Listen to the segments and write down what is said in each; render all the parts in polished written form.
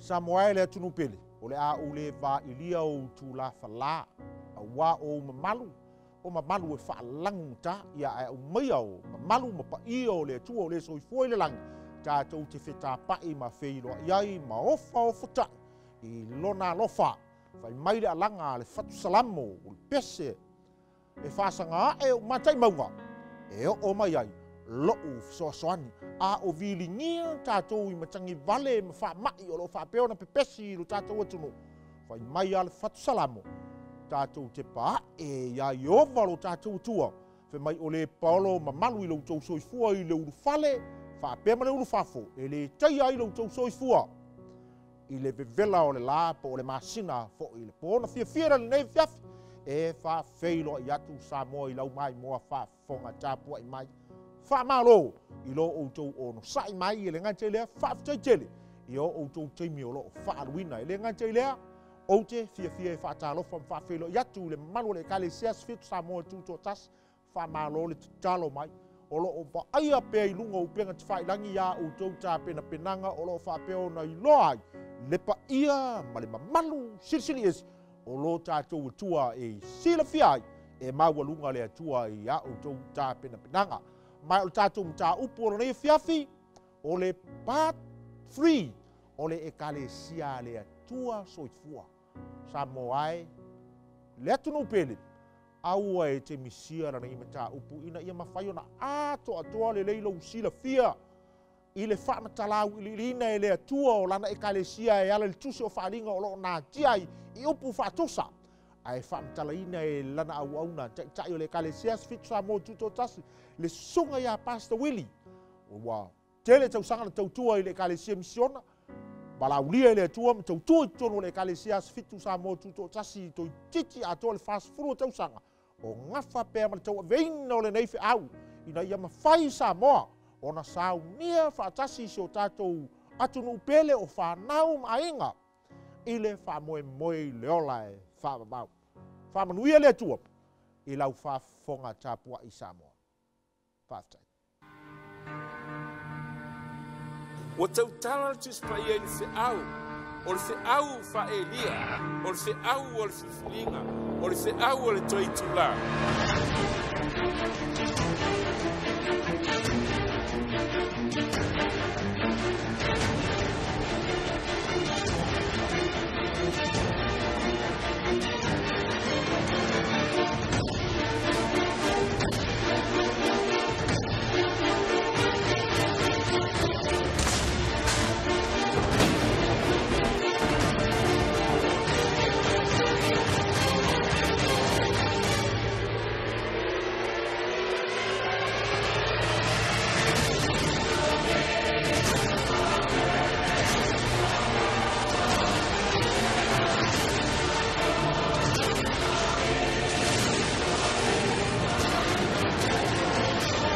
Samoa e le atunuu pele, o le a ou le vaailia ou itulā falā, auā o ou mamalu, o mamalu e faalagugata, ia ae aumaia o mamalu ma paia o le Atua o le soifua i le lagi, tatou te fetapa'i ma feiloai ai ma ofaofota'i i Lona alofa. Fai mai le alaga a le fatu Salamo, o le pese e faasaga ae ou mataimauga e oo mai ai lo'u fesoasoani. A o viligia tatou i matagi vale ma faama'i o lo o faapea ona pepesi i lo tatou atunuu, fai mai a le fatu Salamo, tatou te paa'e iā Ieova lo tatou Atua, fai mai o le paolo mamalu i lo outou soifua i le ulufale faapea ma le ulufafo, e lē taia ai lo outou soifua i le vevela o le lā po o le masina fo'i i le pō. Na fiafia la lenei afiafi e faafeiloai atu Samoa i lau maimoa faafofoga tapua'i mai. Faamalo i lo outou onosa'i mai, e le gata i lea, faafetai tele i o outou taimi o loo faaluina. E le gata i lea, ou te fiafia e faatalofa ma faafeiloai atu i le mamalu o le Ekalesia Asofitu Samoa Tutoatasi. Faamalo le tatalo mai, o loo vaaia pea i luga o upega tafailagi iā outou tapenapenaga o loo faapea ona iloa ai le paia ma le mamalu silisili ese o lo tatou Atua e silafia ai e maualuga le Atua i a outou tapenapenaga. Ma o le tatou mataupu o lenei afiafi o le part 3 o le Ekalesia a le Atua soifua. Samoa e, le atunuu pele, aua e te misia lenei mataupu ina ia mafai ona atoatoa lelei lou silafia i le faamatalaauiliiliina e le Atua o lana Ekalesia e ala i le tusi o Faaaliga o loo natia ai i upu faatusa, ae faamatalaina e lana auauna taitai o le Ekalesia Asofitu Samoa Tutoatasi, le susuga iā Pastor Willie, ua tele tausaga na tautua i le Ekalesia Misiona, valaaulia e le Atua ma tautua i totonu o le Ekalesia Asofitu Samoa Tutoatasi toeitiiti atoa le 40 o tausaga, o gafa pea ma le tauaveina o lenei feau ina ia mafai Samoa ona saunia faatasi i si o tatou atunuu pele o fanau ma aiga i le faamoemoe i le ola e faavavau. Faamanuia le Atua i lau faafofoga tapua'i Samoa. Faafetai. Ua tautala le Tusi Paia i le feau, o le feau faa-Elia, o le feau o le filifiliga, o le feau o le toe itulā.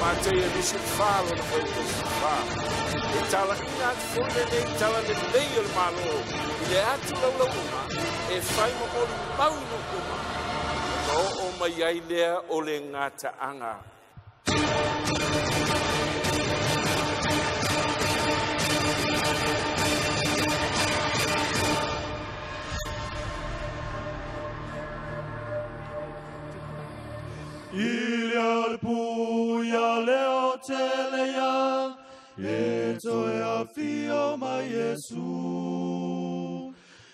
Mateia 24 lona fuaiupu 14. E talaina atu foi lenei tala lelei o le Malo i le atu laulauga e fai ma molimau i nuu uma, ona oo mai ai lea o le gataaga. I le puia leo tele ia, e toe afio mai Iesu.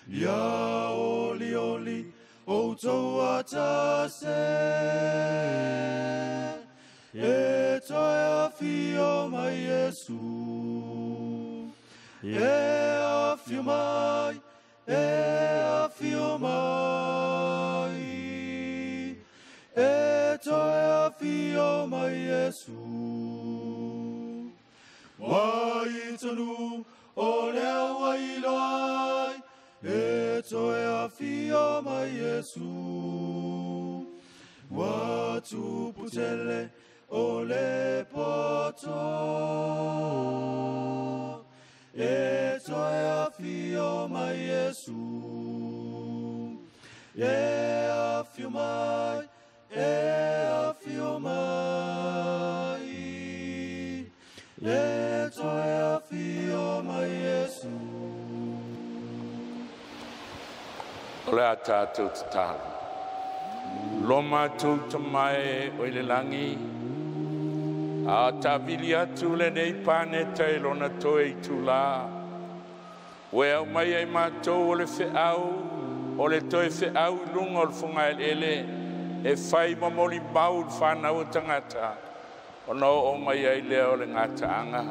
Ia oli oli o outou atase, e toe afio mai Iesu. E afio mai, e afio mai, e toe afio mai Iesu. Wai tonu o lea ua iloa ai, e toe afio mai Iesu. Ua tupu tele o le poto, e toe afio mai Iesu. E afio mai, e afio mai, e toe afio mai Iesu. O le a tātou tatalo. Lo mātou tamae o i le langi, a tāvili atu le nei paneta e lona toe i tūlā. Ue au mai ai mātou o le wheau, o le toe wheau i lunga o le whangaelele, e whai mamoli mau le whanau o tangata, o no o mai ai lea o le ngata anga.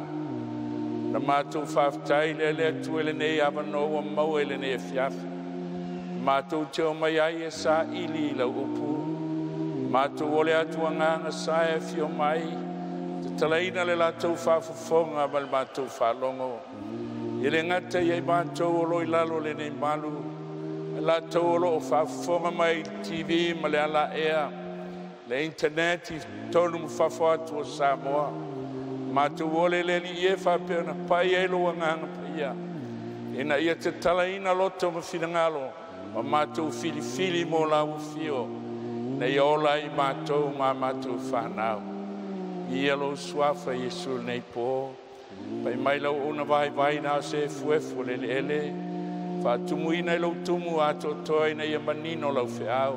Na mātou whaaftai le le atu e le nei awanoa ua maua e le nei e fiafi. Mātou te o mai ai e sa ili i lau upu. Mātou ole atu anganga sa e fio mai. Te talaina le lātou whaafofonga ma le mātou whaalongo. I le ngata i ai mātou o loi lalo le nei malu. E lātou o lo o whaafofonga mai i TV ma le ala ea. Le internet i tonu mwhafo atu o Samoa. Mātou ole le li e whapea na pai e lo anganga paia. Ina ia te talaina loto ma whinangalo. Ma mātou filifili mō lau fio. Nei ola i mātou ma mātou whanau. Ia lo suafa Iesu nei pō. Pai mai lau ona vai vai nā se fuefu le le ele. Whaatumuina i lau tumu a totoa ina ia manino lau wheau.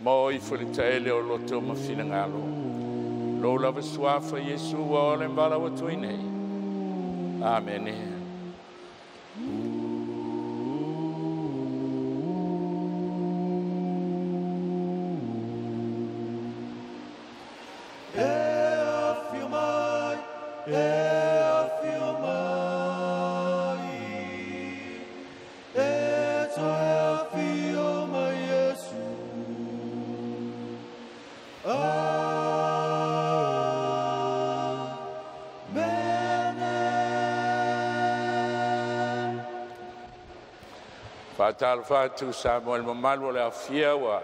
Mō i fulita ele o loto ma whinangalo. Lo lava suafa Iesu wa ole mbala watu nei. Amene. Whātalo whātu Samoa le mamalu o le afia ua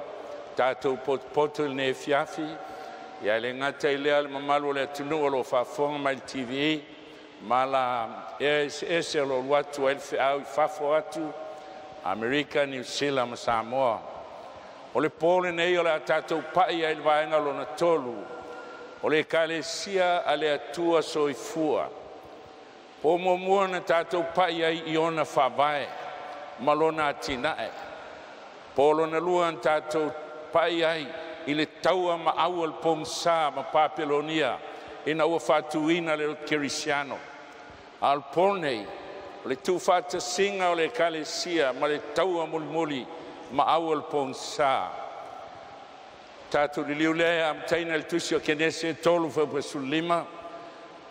tātou potopoto i le fiafi. Ia le ngata i lea le mamalu o le atunuu o lo faafofoga mai le TV ma la ese o lo alu atu ai le feau i fafo atu Amerika, New Zealand ma Samoa. O le pō lenei o le a tātou pai ai le vaega lona tolu o le ekalesia a le Atua soifua. Pō muamua na tātou pai ai i ona faavae ma lona atinae. Po lona lua na tātou pai ai i le taua ma au o le pogisa ma Papelonia ina ua faatuina le Kerisiano. A o le pō nei, o le tuufaatasiga o le ekalesia ma le taua mulimuli ma au o le pogisa. Tātou liliu lea amataina le tusi o Kenese 3:15.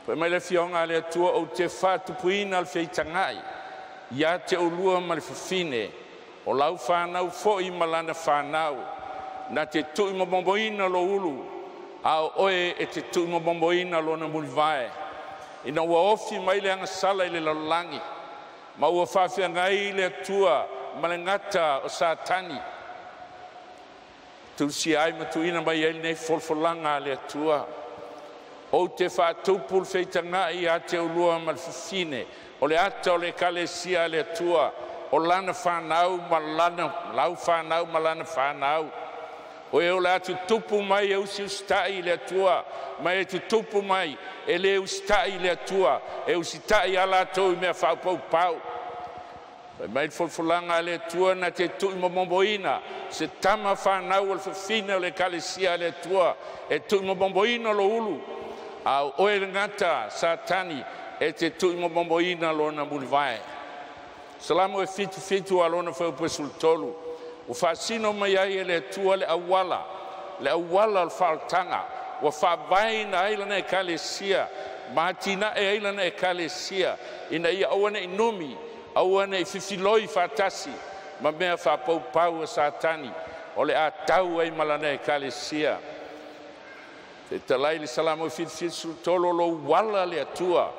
Fai mai le afioga a le Atua ou te faatupuina le feitagai ia te ulua ma le fafine o lau whanau foi ma lana whanau na te tui mamomoina lo ulu a o oe e te tui mamomoina lona mulivae ina ua ofi mai le agasala i le lalolagi ma ua faafeagai le Atua ma le gata o Satani tusia ai ma tuuina mai ai lenei folafolaga a le Atua ou te faatupu le feitagai ia te ulua ma le fafine o le ata o le ekalesia a le Atua o lana whanau ma lana lau whanau ma lana whanau. O e o le atu tupu mai e usi usita'i i le Atua, mai e tutupu mai e le usita'i i le Atua, e usita'i a latou i mea faapaupau. Fai mai le folafolaga a le Atua na te tuuimomomoina se tama whanau o le fafine o le ekalesia a le Atua, e tuuimomomoina lo ulu, a o oe le gata Satani e te tuuimomomoina lona mulivae. Salamo e 77 a lona 13. Ua faasino mai ai e le Atua le auala o le faaolataga ua faavaeina ai lana ekalesia ma atinae ai lana ekalesia ina ia aua nei numi, aua nei fifiloi faatasi ma mea faapaupau a Satani o le a tau ai ma lana ekalesia. Fetalai le Salamo e 73 o lou uala le Atua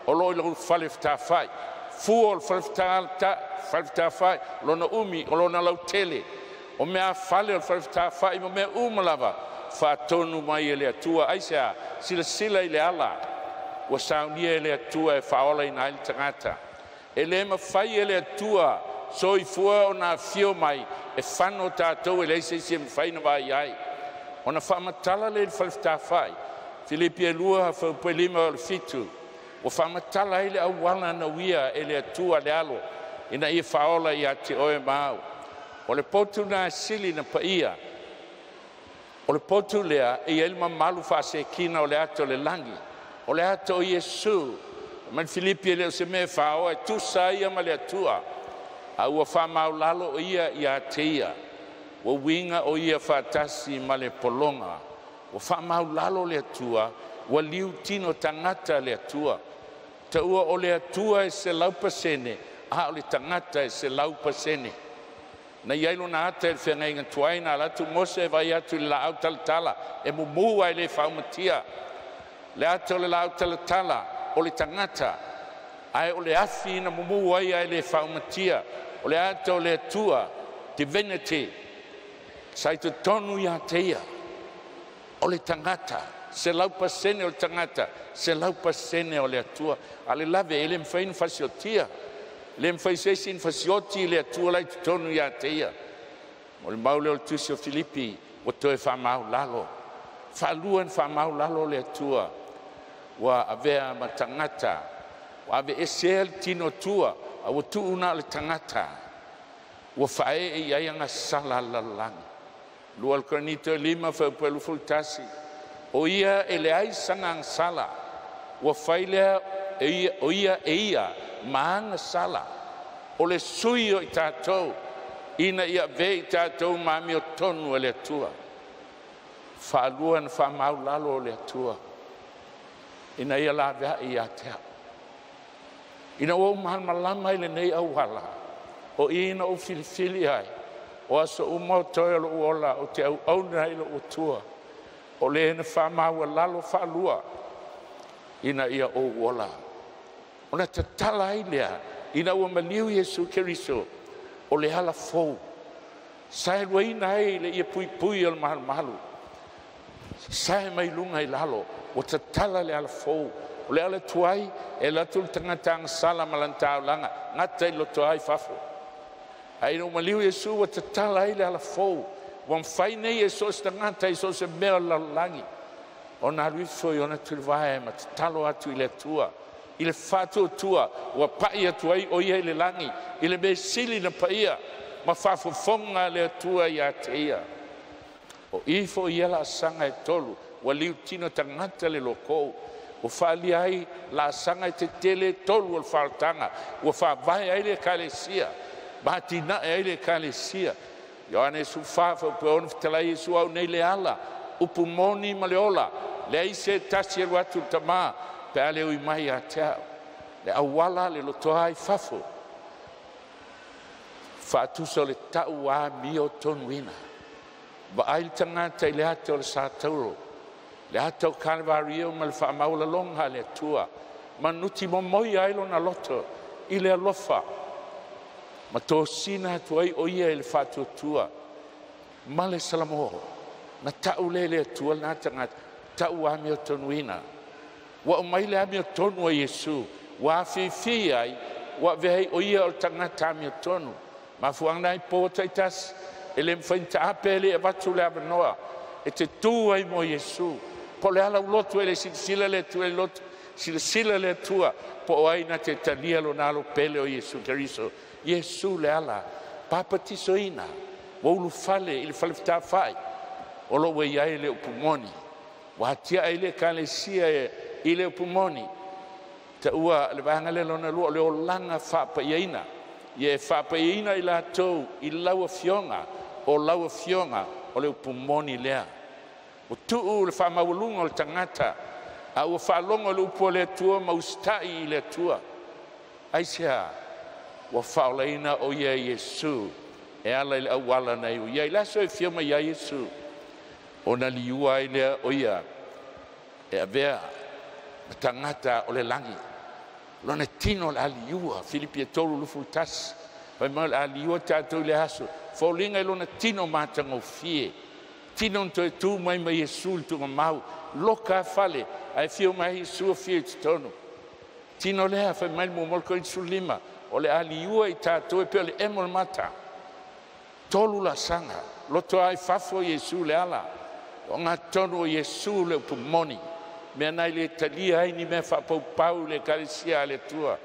o lo i lou fale fetafai. Fua o le falefetafai, lona umi, o lona lautele. O mea fale o le falefetafai ma mea uma lava, faatonu mai e le Atua. Ai se a, silasila i le ala, ua saunia e le Atua e faaolaina ai le tagata. E le mafai e le Atua soifua ona afio mai, e fano tātou e leai se isi e mafai na vaai ai. Ona faamatala le i le falefetafai, Filipi e 2, 5 o le 7, ua faamatala ai le auala na uia e le Atua le alo ina ia faaola ia te oe ma au. O le potu na sili na paia. O le potu lea e iai le mamalu faasekina o le ata o le lagi, o le ata o Iesu. Ma Filipi e le o se mea faaoa e tusa ia ma le Atua, a ua faamaulalo o ia ia te ia, ua uiga o ia faatasi ma le pologa. Ua faamaulalo le Atua, ua liutino tagata le Atua. Taua o le Atua e 100%, a o le tagata e 100%. Na iai lona ata i le feagaiga tuai na ala atu Mose e vaai atu i le laau talatala e mumu ae le faaumatia. Le ata o le laau talatala o le tagata, ae o le afi na mumu ai ae le faaumatia. O le ata o le Atua, divinity, sa i totonu ia te ia. O le tagata, 100% o le tagata, 100% o le Atua. A le lave e le mafai ona fasiotia, le mafai se isi ona fasioti i le Atua la i totonu ia te ia. O le mau lea o le tusi o Filipi ua toe faamaulalo. Faalua na faamaulalo le Atua, ua avea ma tagata, ua ave esea le tino tua, a ua tuu na o le tagata, ua faaee i ai agasala a le lalolagi. 2 Korinito 5:21, o ia e leai sana agasala, ua fai lea o ia e ia ma agasala, o le sui o i tatou, ina ia avea i tatou ma amiotonu e le Atua. Faalua na faamaulalo o le Atua, ina ia laveai ia te au. Ina ua ou malamalama i lenei auala, o i na ou filifili ai, o aso uma o toe o lou ola, o te auauna ai lou Atua, o le na faamaualalo faalua, ina ia ou ola. Ona tatala ai lea, ina ua maliu Iesu Keriso, o le ala fou, saeluaina ai le ia puipui o le malumalu, sae mai luga i lalo, ua tatala le ala fou. O le ala tuai, e alu atu le tagata agasala ma lana taulaga, gata i loto ai fafo. Ae ina ua maliu Iesu ua tatala ai le ala fou, ua mafai nei e so o se tagata i so o se mea o le lalolagi, ona alu ifo i ona tulivae ma tatalo atu i le Atua, i le faatuatua ua pai atu ai o ia i le lagi, i le mea sili na paia ma faafofoga le Atua ia te ia. O i foi ia laasaga e tolu, ua liutino tagata le lokou, ua faalia ai laasaga e tetele e tolu o le faaolataga, ua faavae ai le Ekalesia, ma atinae ai le Ekalesia. Ioane 14:6 fetalai Iesu au nei le ala, upu moni ma le ola, leai se tasi e alu atu le Tamā, pe a le ui mai ia te au. Le auala le lotoa ai fafo, faatusa o le tau amio tonuina. Vaai le tagata i le ata o le satauro, le ata o Kalvario ma le faamaualaloga a le Atua, manuti momoia ai lona loto i le alofa, ma tosina atu ai o ia i le faatuatua ma le Salamo. Na tau le le Atua lena tagata, tau amiotonuina. Ua aumai le amiotonu a Iesu, ua afifi ai, ua avea ai o ia o le tagata amiotonu. Mafuaaga na i po taitasi, e le mafai ona taape e le avatu le avanoa, e te tu ai mo Iesu. Po o le ala ulotu e le silasila le Atua i le loto, silasila le Atua, po o ai na te talia lona alo pele o Iesu Keriso. Iesu le ala, papatisoina, ua ulufale i le falefetafai, o lo ua iai le upu moni. Ua atiae i le Ekalesia i le upu moni. Taua le vaega lea lona lua o le olaga faapaiaina. Ia e faapaiaina i latou i lau afioga, o lau afioga o le upu moni lea. Ua tuu le faamaualuga o le tagata, a ua faalogo i le upu a le Atua ma usitai i le Atua. Aisea, ua faaolaina o ia e Iesu e ala i le auala na iu ia. I le aso e fia mai ai Iesu, ona liua ai lea o ia e avea ma tagata o le lagi. Lona tino le aliua, Filipi 3:21. Fai mai o le aliua tatou i le aso, foliga i lona tino matagofie. Tino na toe tu mai ma Iesu le tuugamau, loka a fale, ae fia mai Iesu afio i totonu. Tino lea, fai mai le muamua o le Korinito 15, o le aliua i tatou e pei o le emo o le mata. Tolu laasaga, loto ai fafo Iesu le ala, o gatonu o Iesu le upu moni. Mea na i le talia ai ni mea faapaupau i le Ekalesia a le Atua.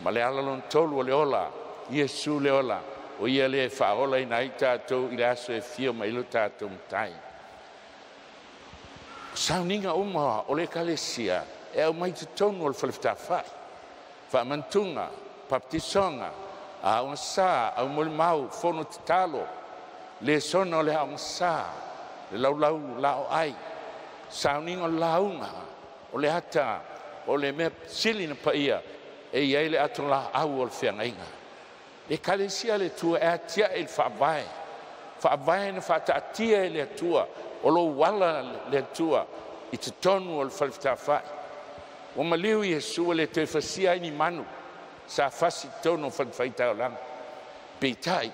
Ma le ala lona tolu o le ola, Iesu le ola. O ia lea e faaolaina ai tatou i le aso e afio mai ai lo tatou Matai. O sauniga uma o le Ekalesia e aumai totonu o le Falefetafa'i, faamanatuga, papatisoga, aoga sa, aumolimau, fono tatalo, lesona o le aoga sa, le laulau laoai, sauniga o le lauga, o le ata o le mea sili na paia e i ai le atolaau o le feagaiga. Le Ekalesia a le Atua e atia'e i le Faavae, Faavae na faataatia e le Atua, o lo o ala le Atua i totonu o le Falefetafa'i. Ua maliu Iesu ua le toe fasia ai ni manu sa fasi i totonu o fatafaitaulaga. Peitai,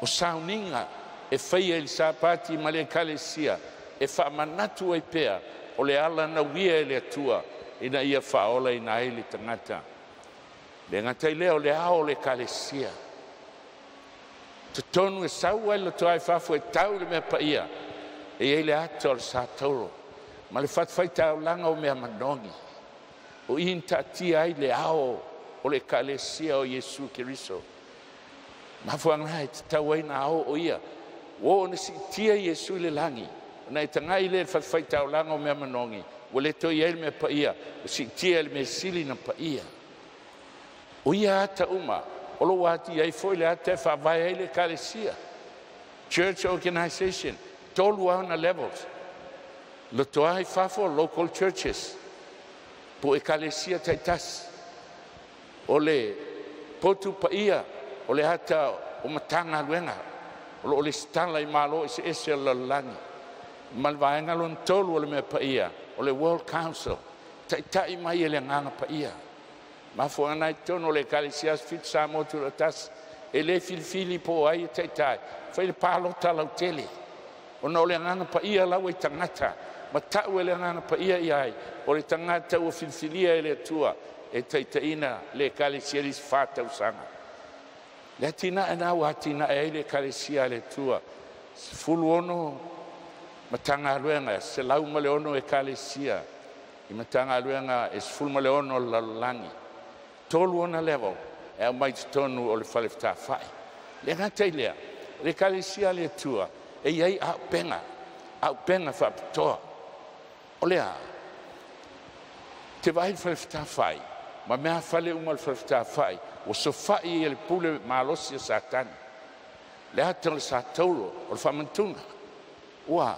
o sauniga e faia i le Sapati ma le Ekalesia e faamanatu ai pea o le ala na uia e le Atua ina ia faaolaina ai le tagata. Le gata i lea o le ao o le Ekalesia, totonu e sau ai le lotoa i fafo e tau i le mea paia, e i ai le ata o le satauro ma le fatafaitaulaga o mea manogi. O i na taatia ai le ao o le Ekalesia o Iesu Keriso. Mafuaaga e tatau ai ona ao o ia ua oo ina siitia Iesu i le lagi, ona e tagai lea i le fatafaitaulaga o mea manogi, ua le toe i ai le mea paia, ua siitia i le mea sili ona paia. O ia ata uma o lo o ua i ai foi le ata e faavae ai le Ekalesia, Church Organization, tolu lava ona levels: lotoa i fafo, local churches po o ekalesia taitasi; o le potu paia o le ata o Matagaluega o lo o resitala i Malo eseese o le lalolagi; ma le vaega lona tolu o le mea paia o le World Council, taitai mai e le Agaga Paia. Mafuaaga i totonu o le Ekalesia Aso Fitu Samoa Tutoatasi, e le filifili po o ai e taitai, fai le palota lautele, ona o le Agaga Paia la ua i tagata ma tau e le Agaga Paia i ai o le tagata ua filifilia e le Atua e taitaiina le Ekalesia i le isi 4 tausaga. Le atinae lena ua atinae ai le Ekalesia a le Atua, 16 Matagaluega, 106 Ekalesia i Matagaluega e 16 o le lalolagi, tolu ona level e aumai totonu o le Falefetafa'i. Le gata i lea, o le Ekalesia a le Atua e i ai auupega, auupega faapitoa. O le a? Te vaai i le Falefetafa'i ma meafale uma o le Falefetafa'i ua sofa'i ai e le pule malosi a Satani, le ata o le satauro o le faamanatuga. Ua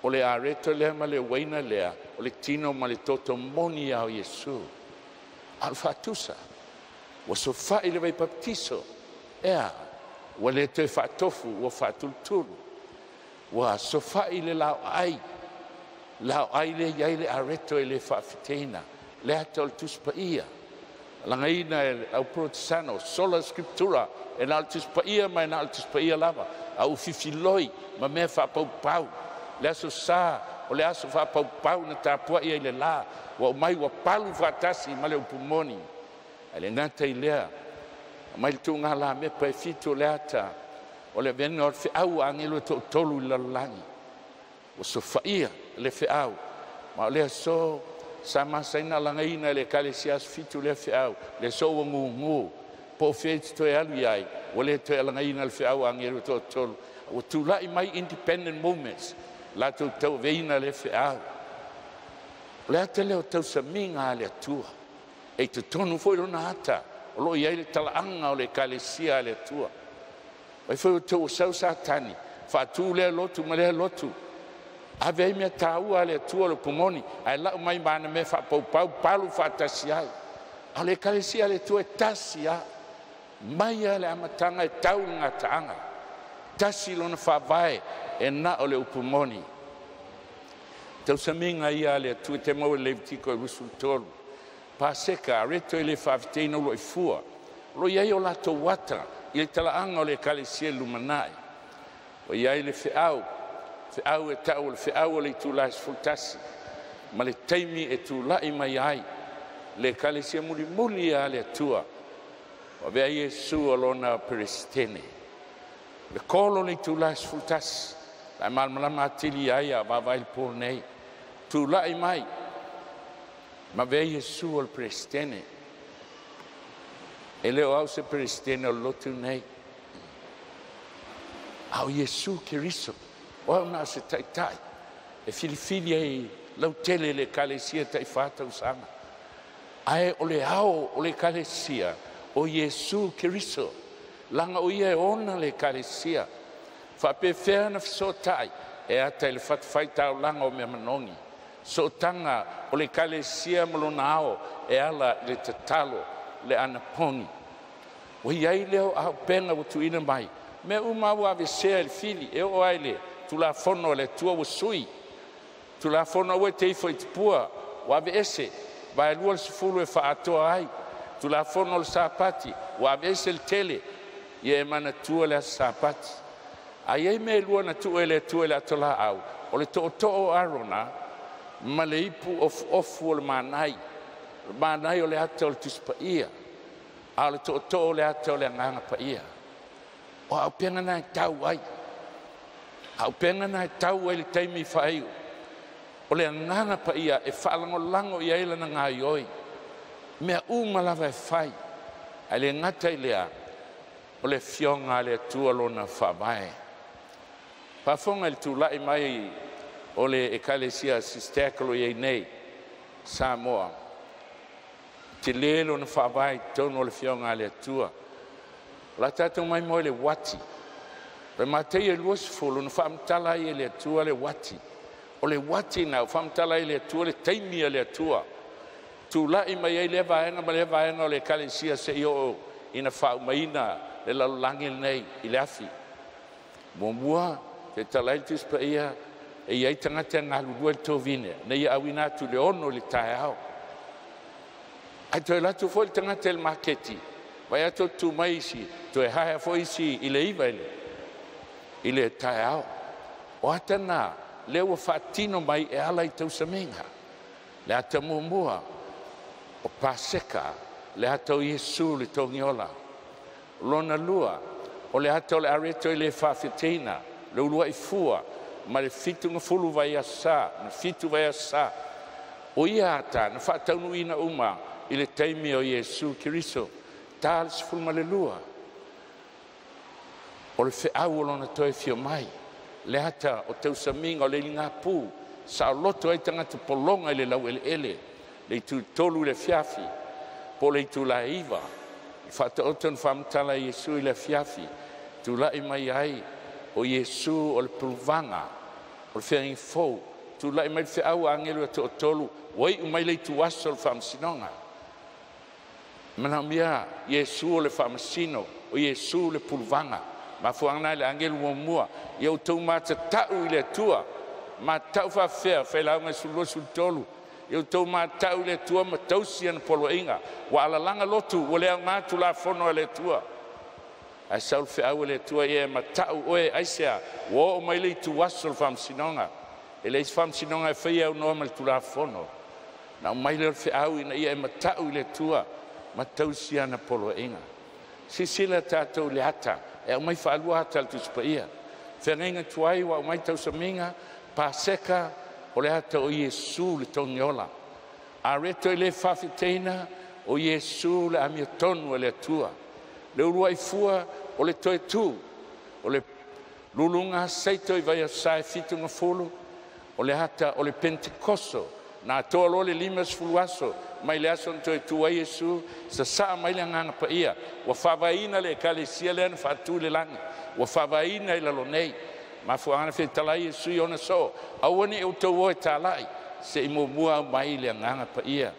o le areto lea ma le uaina lea o le tino ma le toto moni a o Iesu, a o le faatusa ua sofa'i le vai papatiso. E a? Ua le toe faatofu, ua faatulutulu. Ua sofa'i le lao'ai, lao'ai lea i ai le areto e le faafiteina, le ata o le Tusi Paia lagaina e le au Polotesano, sola scriptura, e na o le Tusi Paia ma e na o le Tusi Paia lava, a ua fifiloi ma mea faapaupau. Le aso Sa o le aso faapaupau na tapua'i ai le lā, ua aumai ua palu faatasi ma le upu moni. Ae le gata i lea, aumai le tugalamepa e fitu o le ata o le avega o le fe'au a agelu e to'atolu i le lalolagi, ua sofaia le fe'au. Ma o le aso sa masaina alagaina e le Ekalesia Aso Fitu lea fe'au, le aso ua gugu po o fea e te toe alu i ai, ua le toe alagaina le fe'au a agelu e toatolu. Ua tula'i mai independent movements latou tauaveina lea fe'au. O le ata lea o tausamiga a le Atua e i totonu foi lona ata o lo o i ai le talaaga o le Ekalesia a le Atua. Ai foi o tou sau Satani faatu lea lotu ma lea lotu, ave ai mea taua a le Atua, le pumoni, ae lau mai ma ana mea faapaupau palu faatasi ai. A o le Ekalesia a le Atua e tasi lava, mai lava le amataga e tau i le gataaga, tasi lona faavae e na o le upu moni. Tausamiga ia a le Atua te maua i le Levitiko 23. Paseka, areto e le faafeteina uluai fua, o lo o i ai o latou ata i le talaaga o le Ekalesia i le lumanai. Ua i ai le fe'au, fe'au e ta'u o le fe'au o le itulā e 11 ma le taimi e tula'i mai ai le Ekalesia mulimuli a le Atua ua avea Iesu o lona Peresetene. Le kolo o le itulā e 11 la e malamalama atili ai a vaavaai i le po nei, tula'i mai ma avea Iesu o le Peresetene. E le o au se Peresetene o le lotu nei. A o Iesu Keriso, o au na o se taitai, e filifili ai lautele le Ekalesia taifā tausaga. Ae o le ao o le Ekalesia, o Iesu Keriso, laga o ia e ona le Ekalesia. Faapefea ona fesootai e ata i le fatafaitaulaga o mea manogi, sootaga o le Ekalesia ma lona ao e ala i le tatalo, le anapogi. Ua i ai lea o auupega ua tuuina mai, mea uma lava ua aveesea e le fili, e oo lava i le Tulafono a le Atua ua sui. Tulafono aua e te ifo i tupua ua aveese, vaelua le sefulu e faaatoa ai. Tulafono o le Sapati ua aveese le tele, ia e manatua le aso Sapati. A i ai mea e lua na tuu e le Atua i le atolaau, o le tootoo o Arona ma le ipu ofuofu o le manai. O le manai o le ata o le Tusi Paia, a o le tootoo o le ata o le Agaga Paia. O auupega na e tau ai, auupega na e tau ai le taimi faaiu. O le Agaga Paia e faalagolago i ai lana gaioi, mea uma lava e fai, ae le gata i lea, o le Afioga a le Atua lona faavae. Faafofoga i le tulai mai o le Ekalesia SYSTAC o lo o i ai nei Samoa, tele lona faavae i totonu o le Afioga a le Atua. O le a tatou maimoa i le uati. O le Mataio 20 na faamatala ai e le Atua le uati. O le uati lena ua faamatala ai e le Atua le taimi a le Atua, tulai mai ai lea vaega ma lea vaega o le Ekalesia seia oo ina faaumaina le lalolagi lenei i le afi. Muamua, fetala ai le Tusi Paia, e i ai tagata e galulue i le tovine, na ia auina atu i le 6 i le taeao. Ae toe alu atu foi le tagata i le maketi, vai atu tu mai isi, toe haea foi isi i le 9 i le taeao. O ata na, lea ua faatino mai e ala i tausamiga. Le ata muamua, o Paseka, le ata o Iesu le togiola. Lona lua, o le ata o le areto i le faafeteina, le uluai fua, ma le 70 vaiasa, na 7 vaiasa. O ia ata na faataunuuina uma i le taimi o Iesu Keriso, ta le 12. O le feau o lona toe fio mai, le ata o tausamiga o le iligapu, saoloto ai tagata pologa i le laueleele, le itu 3 i le afiafi, po le itula e 9, i faataoto na faamatala e Iesu i le afiafi, tulai mai ai o Iesu o le puluvaga, o le feagaiga fou, tulai mai le feau a agelu e toatolu, ua iu mai le ituaso o le faamasinoga. Manaomia Iesu o le faamasino, o Iesu le puluvaga. Mafuaaga na i le agelu muamua, ia outou matatau i le Atua, matatau faafefea, Failauga 12, 13, ia outou matatau i le Atua ma tausi ana poloaiga, ua alalaga lotu, ua le aoga Tulafono a le Atua. Ae sau le feau a le Atua, ia e matau oe aisea, ua oo mai le ituaso o le faamasinoga. E leai se faamasinoga e faia aunoa ma le Tulafono. Na aumai lea o le feau ina ia e matau i le Atua ma tausi ana poloaiga. Silasila tatou i le ata, e aumai faalua ata a le Tusi Paia. Feagaiga tuai ua aumai tausamiga, Paseka, o le ata o Iesu le togiola. Areto i le faafeteina, o Iesu le amiotonu a le Atua. Le uluai fua o le toe tu, o le luluga seito i vaiasa e 70, o le ata o le Pentekoso, na atoa loa le 50 aso mai le aso na toe tu ai Iesu, sasaa mai le Agaga Paia, ua faavaeina le Ekalesia lea na faatu i le lagi, ua faavaeina i lalo nei. Mafuaaga na fetala ai Iesu i ona soo, aua ne i outou o e talai, se i muamua aumai le Agaga Paia.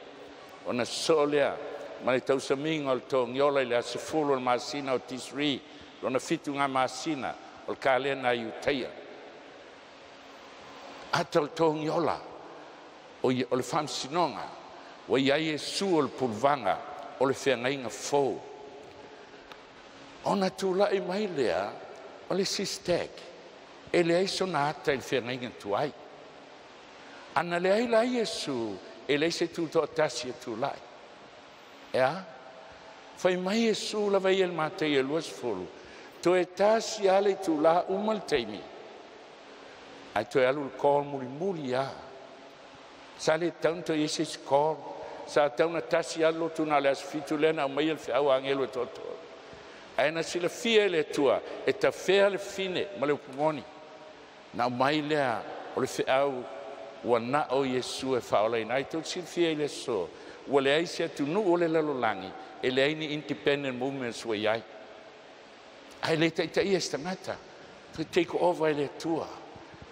Ona soo lea ma le tausamiga o le togiola i le aso 10 o le masina o Tisri, lona 7 ngā masina o le kalena a Iutaia. Ata o le togiola o le faamasinoga, ua i ai Iesu o le puluvaga o le feagaiga fou. Ona tulai mai lea o le SYSTAC, e leai sona ata i le feagaiga tuai. Ana leai la Iesu, e leai se tutoatasi e tulai. Ea? Fai mai Iesu lava ia i le Mataio 20, toe tasi lava le itula uma le taimi, ae toe alu le call mulimuli lava. Sa le tatau ona toe i ai se isi call. Sa tatau ona tasi lava le lotu na o le aso 7 lea na aumaia le feau a agelu e toatolu. Ae na silafia e le Atua e tafea le fine ma le upu moni. Na aumai lea o le feau ua na o Iesu e faaolaina ai. Tou te silafia i le aso, ua leai se atunuu o le lalolagi e leai ni independent movements ua i ai. Ae le taitaia e se tagata, toe take over e le Atua.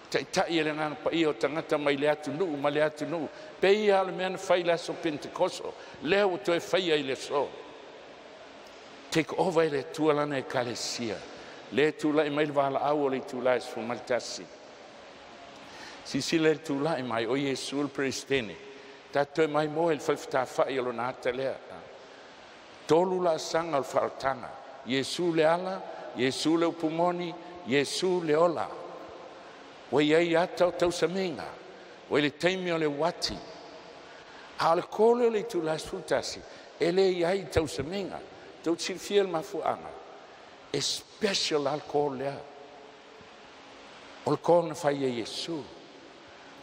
Taitai e le Agaga Paia o tagata mai le atunuu ma le atunuu, pei lava o le mea na fai i le aso Penetekoso, lea ua toe faia i le aso. Take over e le Atua lana Ekalesia, lea e tulai mai le valaau o le itula e 11. Silasila i le tulai mai o Iesu le Peresetene, tatou toe maimoa i le falefatafa'i o lona ata lea. Tolu laasaga o le faaolataga: Iesu le ala, Iesu le upu moni, Iesu le ola. Ua i ai ata o tausamiga, ua i le taimi o le uati, a o le kole o le itula e 11 e le i ai tausamiga. Tou te silafia le mafuaaga, e special lava le call lea. O le call na fai e Iesu.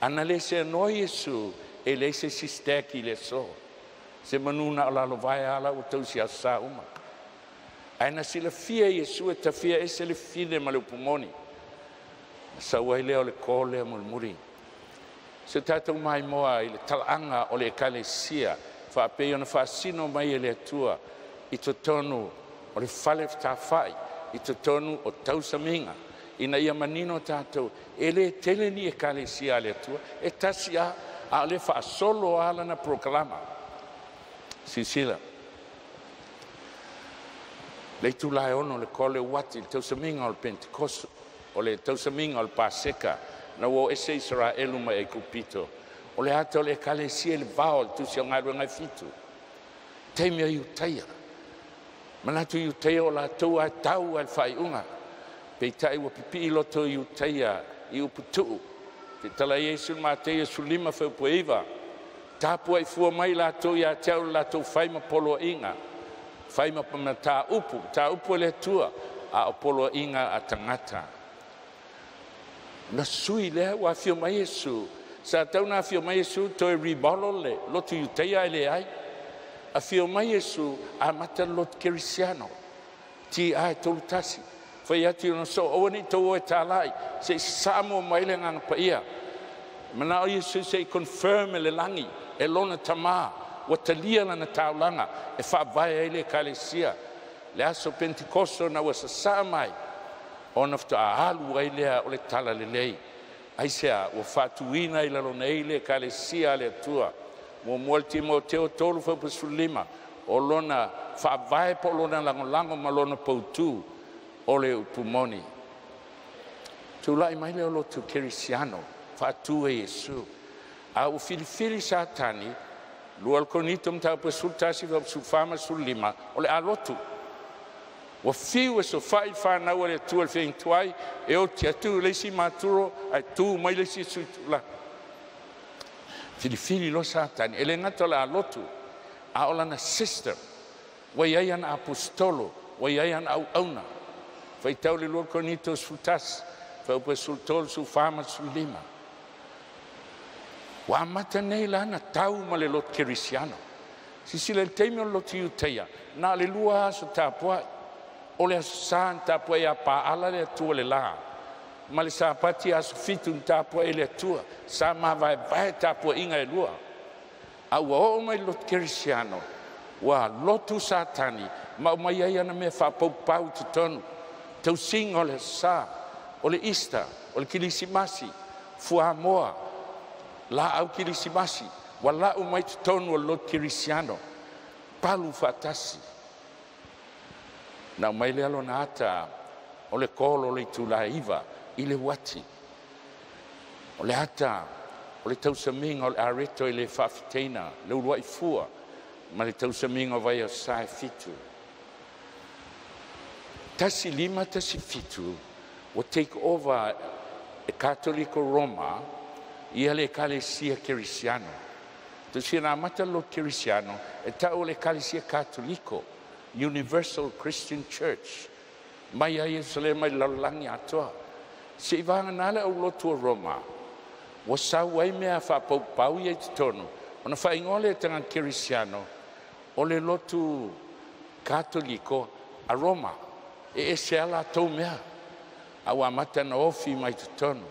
Ana le seanoa Iesu, e leai se isi stag i le aso. Se manu na o lalovaea ala ua tausi aso sa uma. Ae na silafia e Iesu e tafia ese le fine ma le upu moni. Na sau ai lea o le call lea mulimuli. Se tatou maimoa i le talaaga o le Ekalesia faapei ona faasino mai e le Atua i totonu o le fale fetafa'i, i totonu o tausamiga, ina ia manino tatou e le tele ni Ekalesia a le Atua, e tasi lava, a o lea e faasolo lava lana polokalama. Silasila, le itula e 6 o le kole uati, le tausamiga o le Pentekoso, o le tausamiga o le Paseka, na ua o ese Isaraelu mai Aikupito. O le ata o le Ekalesia i le vao o le Tusi o Galuega e 7, taimi o Iutaia. Manatu Iutaia o latou a tau a le faaiuga, peitai ua pipii loto Iutaia i uputuu. Te tala Iesu i le Mateia 15 fuaiupu e 9, tapuai fua mai latou ia te au i le latou fai ma poloaiga, fai ma mataupu, mataupu a le Atua, a o poloaiga a tagata. Na sui lea ua afio mai Iesu, sa tau na afio mai Iesu toe remodel le lotu Iutaia ae leai. Afio mai Iesu amata le lotu Kerisiano, T.I. 31. Fai atu i ona soo, aua ne i tou o e talai, se i sasaa mua mai le Agaga Paia. Manao Iesu se i confirm e le lagi, e lona tamā, ua talia lana taulaga e faavae ai le Ekalesia. Le aso Pentekoso na ua sasaa mai, ona faatoa alu ai lea o le talalelei. Aisea ua faatuina i lalo nei le Ekalesia a le Atua. Muamua le Timoteo 3 fuaiupu 15, o lona faavae po o lona lagolago ma lona poutu o le upu moni. Tulai mai lea o lotu Kerisiano, faatu e Iesu. A ua filifili Satani, 2 Korinito mataupu 11 fuaiupu 14 ma 15, o le alotu. Ua fiu e sofa'i le fanau a le Atua i le feagatuai, e oti atu le isi maturo ae tu mai le isi sui tulaga. Filifili loa Satani, e le gata o le alotu, a o lana system. Ua i ai ana apostolo, ua i ai ana auauna. Faitau le 2 Korinito 11, fuaiupu 13, 14 ma 15. Ua amata nei la na tau ma le lotu Kerisiano. Silasila i le taimi o le lotu Iutaia, na o le 2 aso tapuai. O le aso Sa na tapuai ia Paala le Atua le la, ma le Sapati aso 7 na tapuai le Atua, sa mavaevae tapuaiga e lua. A ua oo mai le lotu Kerisiano, ua lotu Satani ma aumai ai ana mea faapaupau i totonu, tausiga o le aso Sa, o le Easter, o le Kilisimasi, fuamoa, laau kilisimasi, ua lau mai totonu o le lotu Kerisiano, palu faatasi. Na aumai lea lona ata o le kolo o le itula e 9 i le uati. O le ata o le tausamiga o le areto i le faafeteina, le uluai fua, ma le tausamiga o vai o sa e 7. 1517, ua take over e Katoliko Roma ia le Ekalesia Kerisiano. Tusia na amata le lotu Kerisiano, e tau o le Ekalesia Katoliko, Universal Christian Church, mai ai Ierusalema i le lalolagi atoa. Se i vagana le au lotu o Roma, ua sau ai mea faapaupau ia i totonu, ona faaigoa lea e tagata Kerisiano o le lotu Katoliko a Roma. E ese a latou mea, a ua amata ona ofi mai totonu.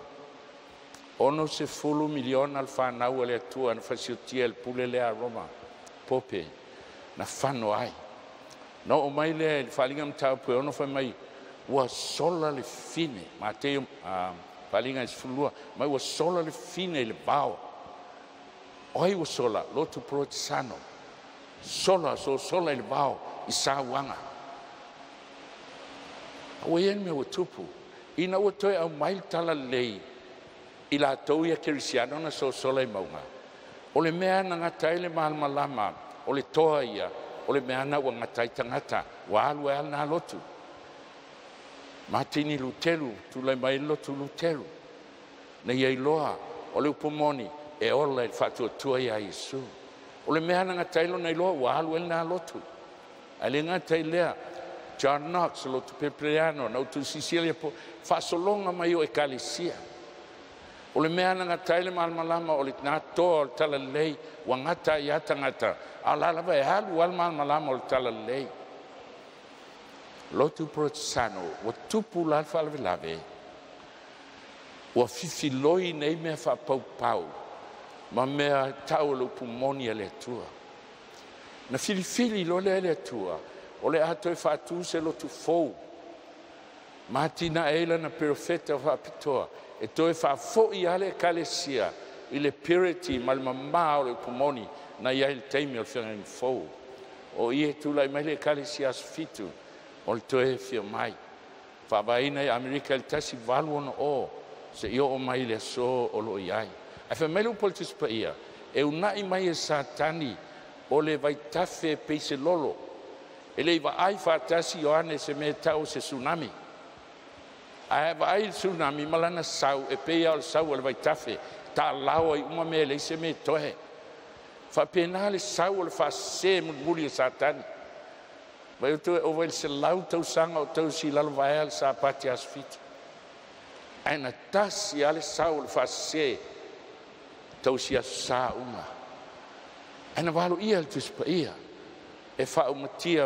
60 miliona le fanau a le Atua na fasiotia e le pule lea a Roma, Pope, na fano ai. Na oo mai lea i le Faaaliga Mataupu e 6 fai mai ua sola le fine, Mateo, Faaaliga e 12, mai ua sola le fine i le vao. O ai ua sola? Lotu Porotisano. Sola, sosola i le vao i sauaga. Ua i ai le mea ua tupu, ina ua toe aumai le talalelei i latou ia kerisiano na sosola i mauga. O le mea na gata ai le malamalama o le toa ia, o le mea na ua gata ai tagata, ua alu ai lava lena lotu. Matini Luteru, tulai mai le lotu Luteru, na ia iloa o le upu moni e ola i le faatuatua ia Iesu. O le mea na gata ai lona iloa, ua alu ai lena lotu. Ae le gata i lea, John Knox, lotu Pepereano, na utusisia le po faasologa mai o ekalesia. O le mea na gata ai le malamalama o le natoa o le talalelei, ua gata ai lava tagata, a o la lava e alu lava le malamalama o le talalelei. Lotu Porotisano, ua tupu la le faalavelave, ua fifiloi nei mea faapaupau ma mea tau o le upu moni a le Atua. Na filifili loa lea e le Atua o le a toe faatu se lotu fou, ma atinae ai lana perofeta faapitoa e toe faafoi lava le ekalesia i le purity ma le mamā o le upu moni na i ai i le taimi o le feagaiga fou. O i e tulai mai le ekalesia Aso Fitu o le toe afio mai, faavaeina i Amerika i le 1860 seia oo mai i le aso o lo o i ai. Ae fai mai le upu a le Tusi Paia, e una'i mai e Satani o le vaitafe e pei se lolo. E le i vaai faatasi Ioane se mea e tau o se tsunami, ae vaai le tsunami ma lana sau e pei lava o le sau o le vaitafe, taalao ai uma mea e leai se mea e tohe. Faapena le sau o le faasese mulimuli e Satani. Vai o toe ova i le 100 tausaga o tausi i lalo vaea le Sapati Aso Fitu, ae na tasi lava le sau o le faasese tausi aso sa uma. Ae na valoia le Tusi Paia e faaumatia.